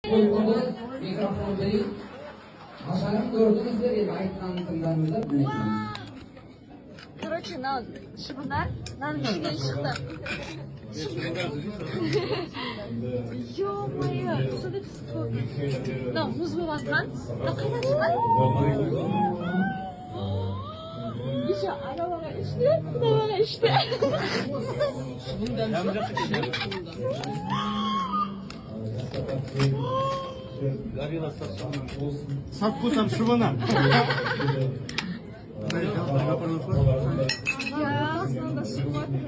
Той микрофон берейін. Нашарын көрдіңіздер, енді айтқанын тыңдаңыздар, мінекей. Короче, мынау шыбындар мынаның ішінен шықты. Ё-моё, смотрите, сколько. Мынау мұз болып жатқан. Мынау қайдан шыққан? Еще ана бала ішті, мына бала ішті. Со вкусом шыбына. Иә, астынан да шығып жатыр.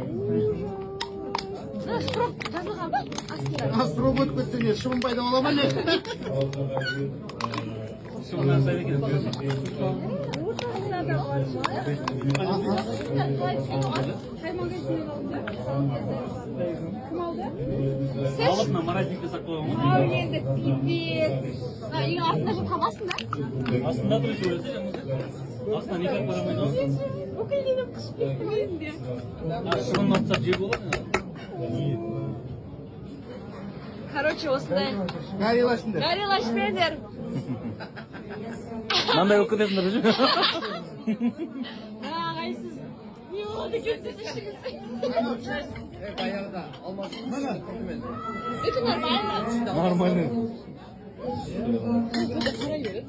Мына срок жазылған ба астында? А срок өтіп кетсе не, шыбын пайда бола ма не? Ортасында да бар ма? Қалай түскен оған? Қай магазиннен алды? Кім алды? Сіз? Алып мына морозильникте сақтап қойған ғой. Мынау енді пипец. Мына үйдің артында жатқан астында. Астында тұр еще, ойласа жаңағы. Астына никак барамайды ғой. Бүкіл денем қышып кетті менің де. А, шыбынын алып тастап жеуге болады ма? Короче, осындай. Горилла ішінде. Горилла ішпеңдер. Мынандай болып кетесіңдер уже. Ағайсыз. Не болды екен, сіз ішіңіз? Это нормально. Нормально. Қарай береді.